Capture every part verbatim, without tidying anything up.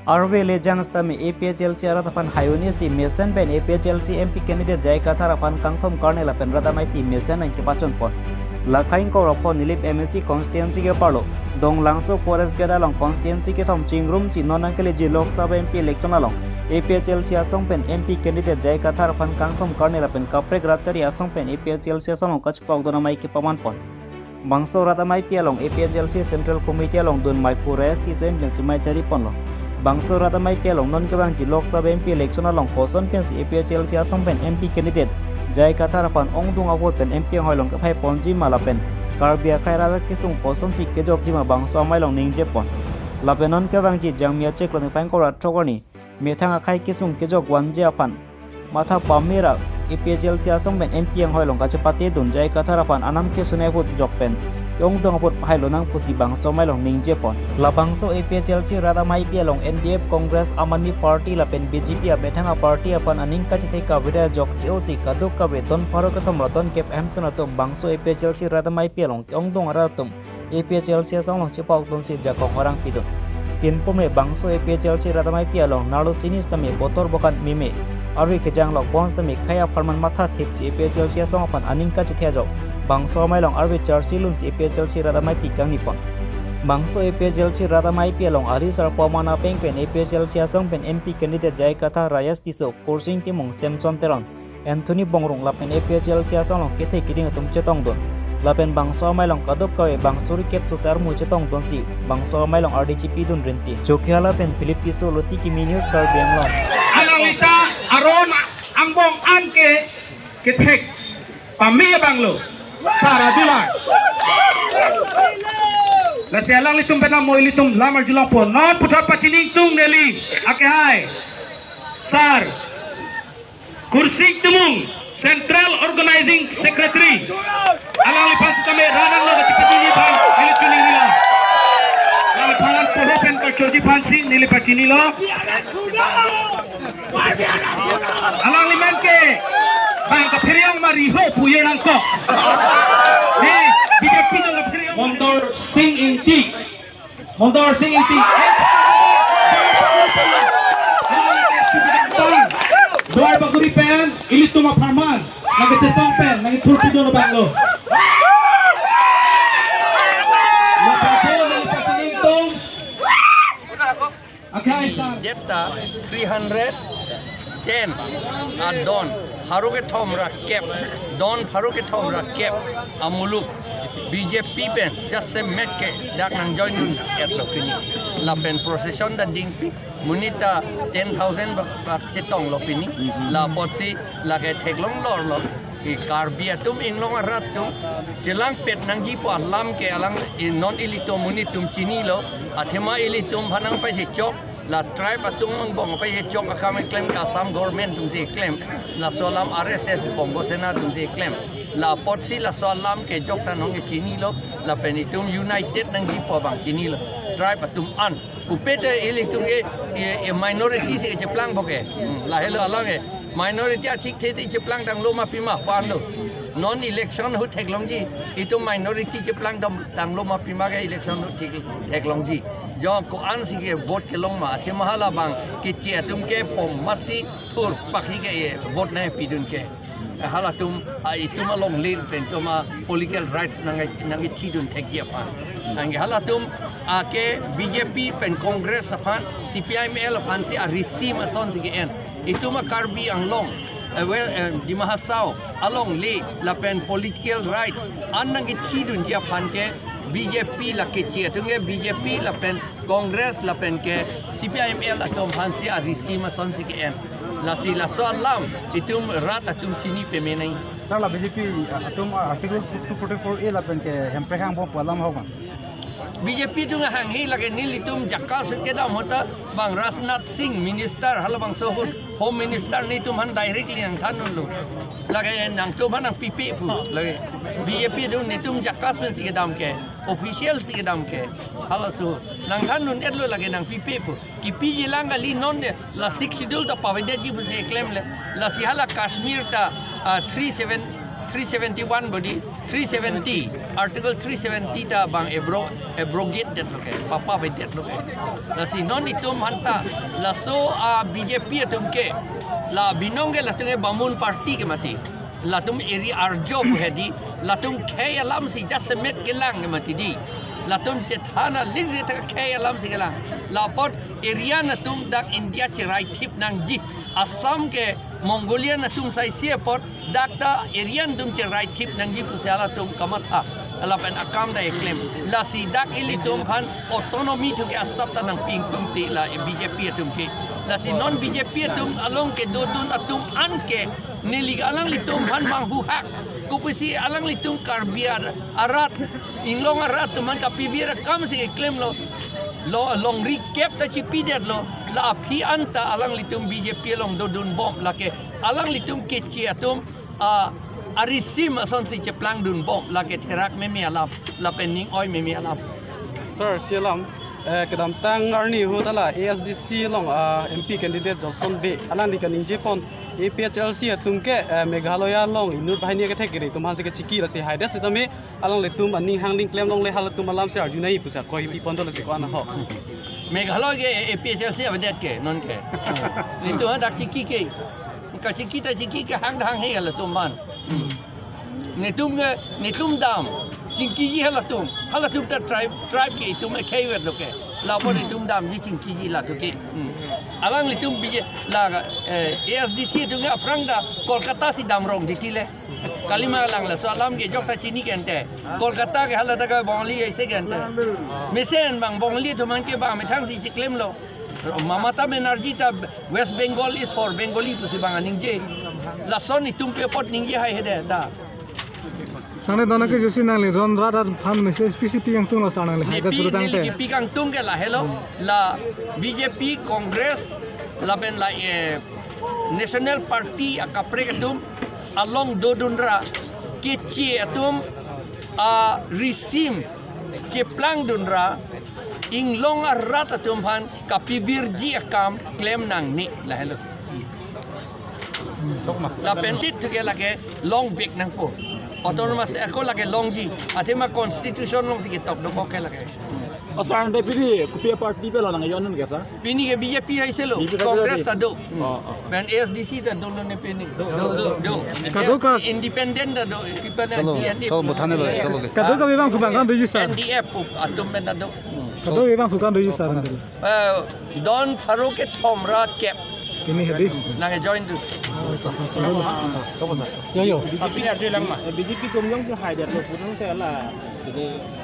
Arve lejang sitame A P H L C arat aphan haiuni si mesen pen A P H L C M P candidate J I Kathar aphan kangthom karne lapen rat ameipi mesen nangkepachonpon. Lakhai ingkoi ra pho Nilip M A C constituency ke-arlo Donglangso forest gate along constituency kethom chingrum si non nangkeleji Lok Sabha M P election along A P H L C asong pen M P candidate J I Kathar aphan kangthom karne lapen kaprek rat chari asong pen A P H L C asong along kachepokdun amei kepamanpon. Bangso rat ameipi along A P H L C Central Committee along dun Maiphu Reyes Tisso pen si mei chariponlo. Bangso rat ameipi along non kevangji Lok Sabha M P election along koson pensi A P H L C asong pen M P candidate J I Kathar aphan ongdung avote pen M P anghoi along kephaiponji ma lapen Karbi akhei arat kesung kosonsi kejokji ma bangso amei along ningjepon. Lapen non kevangji Jangmi achiklo niphai ingkoi ra throk arni methang akhei kesung kejok vanji aphan matha pame ra A P H L C asong pen M P anghoi along kachepatedun J I Kathar aphan anam kesunei avote jok pen ke-ongdung avote hailo nang pusi bangso amei along ningjepon. Labangso A P H L C rat ameipi along N D F, Congress, Aam Aadmi Party lapen B J P amethang aparty aphan aning kachethe kavir ajok che-o si kadokave don pharo kethom ra don kep ahempun atum bangso A P H L C rat ameipi along ke-ongdung arat atum A P H L C asong along chepokdunsi jakong orang pidun. Pinpo me bangso A P H L C rat ameipi along narlo sini sitame botor bokan meme, arve kejang lok bon sitame khei apharman matha thipsi A P H L C asong aphan aning kachethe ajok bangso amei along arve charsi lunsi A P H L C rat ameipi kangnipon. Bangso A P H L C rat ameipi along ari sarpo amena peng pen A P H L C asong pen M P candidate J I Kathar, Reyes Tisso, Kursing Timung, Samson Teron, Anthony Bongrung lapen A P H L C asong along kethe keding atum chetongdun. Lapen bangso amei along kadokave bang suri kep sose armu chetongdunsi bangso amei along ardi chepidun rinti. Jokia lapen Philip Tisso, Loti Kimi News, Karbi Anglong. Alanglita aron angbong an ke kethek pame abanglo. Sar adulang. Lasi alanglitum penap mo ilitum lam arjulongpo. Non puthot pachini ingtung neli akehai Sar Kursing Timung, Central Organizing Secretary. Alangliphan sitame rat anglo kachepachini aphan neli chiningrilo. Alangliphan poho pen kachojiphansi neli pachinilo. Alangli men ke bang kapheryang ma riho pu-ir nangkok. Ne B J P dong kapheryang. Mondor Sing Ingti. Mondor Sing Ingti. Duarbagori pen ilitum apharman nangkechesong pen nangkethurpidun abanglo. Lapen neli pachini ingtung. Akhai Sar. Depta three hundred ten adon pharo kethom ra kep, don pharo kethom ra kep amuluk B J P pen jasemet ke dak nangjoindun etlo pini. Lapen procession ta dingpi, monit ta ten thousand bak, bak chetonglo pini. La apotsi lake theklong lorlo. I Karbi atum, Inglong arat atum chelangpet nangjipo alam ke alang i non ilitum monit atum chinilo. Athema ilitum aphan nangpaisechok, la tribe atum angbong paisechok akam keklem ke Assam government atumsi keklem. Laso alam R S S Bongo Sena atumsi keklem. La apotsi laso alam ke jokta nong ke chinilo. Lapen itum united nangjipo abang chinilo. Tribe atum an. Pupe te ilitum ke, e, e minority si kecheplang boke. Hmm, lahelo alam ke. Minority athikthe te cheplang tanglo ma pima pu-anlo. Non election ahut theklongji. Itum minority cheplang tang, tanglo ma pima ke election ahut thek, theklongji. Jo ko-ansi ke vote kelong ma. Athema hala bang keche atum ke pom matsi thur pakhi ke e vote nangpidun ke. Halatum, a, itum alongle pen itum a political rights nang, nangkethidun thekji aphan. Nang halatum, a, ke B J P pen Congress aphan, C P I M L aphansi a regime asonsi ke-en. Itum a Karbi Anglong, a, where, a, Dima Hasao alongle lapen political rights an nangkethidunji aphan ke B J P la keche atum ke B J P lapen Congress lapen ke C P I M L atum aphansi a regime asonsi ke-en. Lasi laso alam itum rat atum chini pame nang. Sar, la B J P atum, ah, Article two forty-four A lapen ke Hemprek angbong pu alam ahok ma? B J P atum hanghe lake nelitum JACAS kedam ahut ta bang Rajnath Singh minister halabangso ahut Home Minister netum aphan directly nangthandunlo. Lake nangtum aphan nangpipe pu. Lake B J P atum netum JACAS pensi kedam ke, official si kedam ke. Halaso nangthandun-etlo, lake nangpipe pu. Kipiji lang kali, non de la Sixth Schedule ta pavedetji pusi klemle. Lasi hala Kashmir ta, ah, three seven, three seventy-one bodi, three seventy, Article three seventy ta bang abro-, abrogate detlo ke, papa bedet lo ke. Lasi non itum aphan ta, laso a B J P atum ke, la binong ke latum ke Bamun party ke mati. Latum eri arjo pu hedi, latum khei alam si jasemet kelang ke mati di. Latum chethan aling si ta khei alam si kelang. Lapot Aryan atum dak India cherai thip nangji. Assam ke Mongolian atum sai si apot dak ta Aryan atum cherai thip nangji pusi halatum kamatha. Lapen akam ta eklem. Lasi dak ilitum aphan autonomy thu ke asap ta nangpi ingtung ti la B J P atum ke. Lasi non B J P atum along kedodun atum an ke neli alanglitum aphan manghuhak. Kopusi alanglitum Karbi ar-, arat, Inglong arat atum aphan kapivir akam si klemlo. Lo longri kep ta chipidetlo. La aphi anta alanglitum B J P along dodunbom lake alanglitum keche atum a, arisim asonsi cheplangdunbom lake therak meme alam, lapen ning oi meme alam. Sir, si alam, eh, kedamtang arni ahut ta la A S D C along, ah, M P candidate Johnson Bey, alangli kaningje pon, A P H L C atum ke, eh, Meghalaya along inut banghini kethek kere atum aphan si kachiki lasi haidet sitame, alanglitum aning hangding klem longle halatum alam si arju nai pusi akoi pi pon do lasi ko-an ho. Meghalaya ke A P H L C avedet ke, non ke. Nelitum hadak chiki ke. Kachiki ta chiki ke hang hang he halatum aphan. Nelitum ke, nelitum dam. Chingkiji halatum. Halatum ta tribe, tribe ke itum ekhei vet lo ke. Lapot itum damji chingkiji latum ke. Hmm. Alanglitum B J, la, eh, A S D C atum ke aphrang ta Kolkata si damrong titi le. Kalima lang laso alam ke jok ta chini ke ante. Kolkata ke hala ta ke Bongali aise ke ante. Mesen bang Bongali atum aphan ke bang methang si chiklemlo. Mamata Banerjee ta West Bengal is for Bengali pusi bang aningje. Lason itum pe apot ningje hai hede ta. Tangte dona ke jusi nangli ron rat aphan message pisi pi kangtung lo sar nangli. Nepi haidet puru tangte. Neli kepi kangtung ke lahelo, la B J P, Congress, lapen la, eh, National Party akaprek atum along dodunra keche atum arisim cheplangdunra Inglong arat atum aphan kapivirji akam klem nangne lahelo. Lapen tit thu ke lake longvek nangpo. Autonomous ako lake longji. Athema constitution along si ketok dokok ke lake. O sir, ante pini kopi party pe lo nangjoin ke sir? Pini ke B J P haise lo. B J P haise lo. Congress ta do. Hmm. Oh, oh. Pen A S D C ta dolo ne pini. Do, do, do. Kado ka- Independent ta do. Kipa na Chalo, D N F. Chalo, bothan lo, chalo ke. Kado kave bangphu bang kangdoji sir? N D F atum pen ta do. Hmm. Kado kave bangphu kangdoji sir? Eh, don pharo kethom ra kep. Pini hedi. Nangjoin tu. Oh, ta sir, chalo. Yo, yo. B J P arju lang ma. Eh, B J P atum jongsi haidetlo putangte la. Ini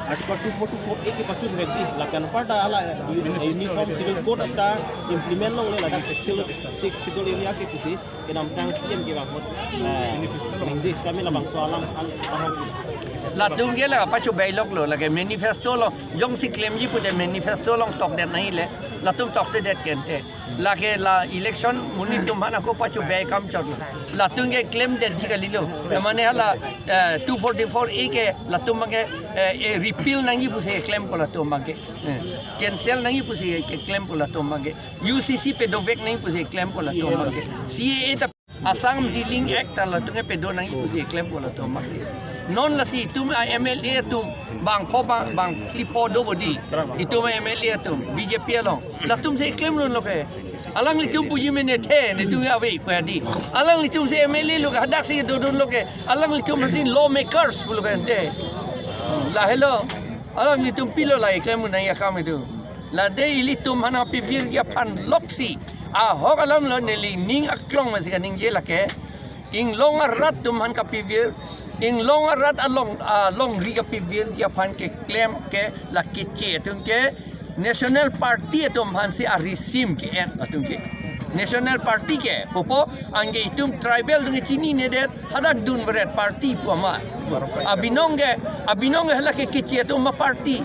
Article two forty-four A ke pachun vekji. Lapen part ta la Uniform Civil Code ta implement longle ladak Sixth Schedule, Sixth Schedule area ke pusi. Kedamtang C M ke bang, eh, ningje kami labangso alam, al-, alam. Latum ke la pachu bailok lo, lake manifesto lo, jongsi klemji pute manifesto along tokdet nangji le, latum toktedet ke ante. Lake la election monit atum aphan ako pachu bai kam chot lo. Latum ke klemdetji kalilo. Mane hala, eh, two forty-four A ke latum abang ke, eh, eh, repeal nangji pusi klempo latum abang ke. Eh, cancel nangji pusi ke klempo latum abang ke. U C C pedovek nangji pusi klempo latum abang ke. C A A ta Assam Healing Act ta latum ke pedo nangji pusi klempo latum abang ke. Non lasi itum a M L A atum bangpho bang, bangphli pho do bodi. Itum a M L A atum B J P along. Latum si klemdunlo ke. Alanglitum puji mene the, netum ave pu hedi. Alanglitum si M L A lo ke, hadak si dodun lo ke. Alanglitum si lawmakers pulo ke ante. Lahelo. Alanglitum pilo la klemdun nangji akam itum. Lade ilitum aphan pivirji aphan loksi. Ahok alam lo neli ning aklong masi kaningje lake. Inglong arat atum aphan kapivir, Inglong arat along, alongri kapivirji aphan keklem ke la keche atum ke National Party atum aphan si arisim ke-en atum ke. National Party ke, pupo anke itum tribal atum ke chininedet, hadak dunveret party pu ama. Abinong ke, abinong ke hala ke keche atum aparty,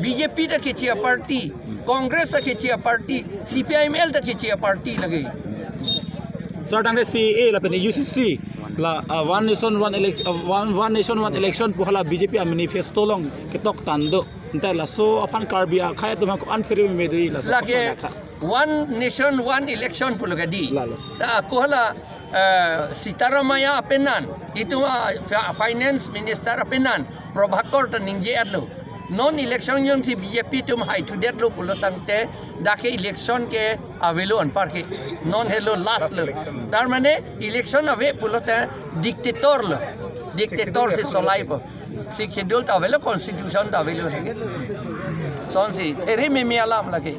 B J P ta keche aparty, Congress ta keche aparty, C P I M L ta keche aparty lake. Sir, tangte C A A lapen U C C la, ah, One Nation, One Elec-, ah, One, One Nation, One Election pu hala B J P a manifesto along ketok tang do. Ante laso aphan Karbi akhei atum ko-an phere meme do laso Lake aphan kha. One nation, one election pulo kadi. Lalo. Ta ako hala, eh, Sitaramaya apenan, itum a fi-, finance minister apenan, Prabhakar ta ningje-etlo. Non election jongsi B J P atum haithudetlo pulo tangte, dak ke election ke avelo anparke. Non helo last lo. Tar mane election ave pulote dictator lo. Dictator si solaipo. Sixth Schedule ta avelo, constitution ta avelo. Sonsi, phere meme alam lake.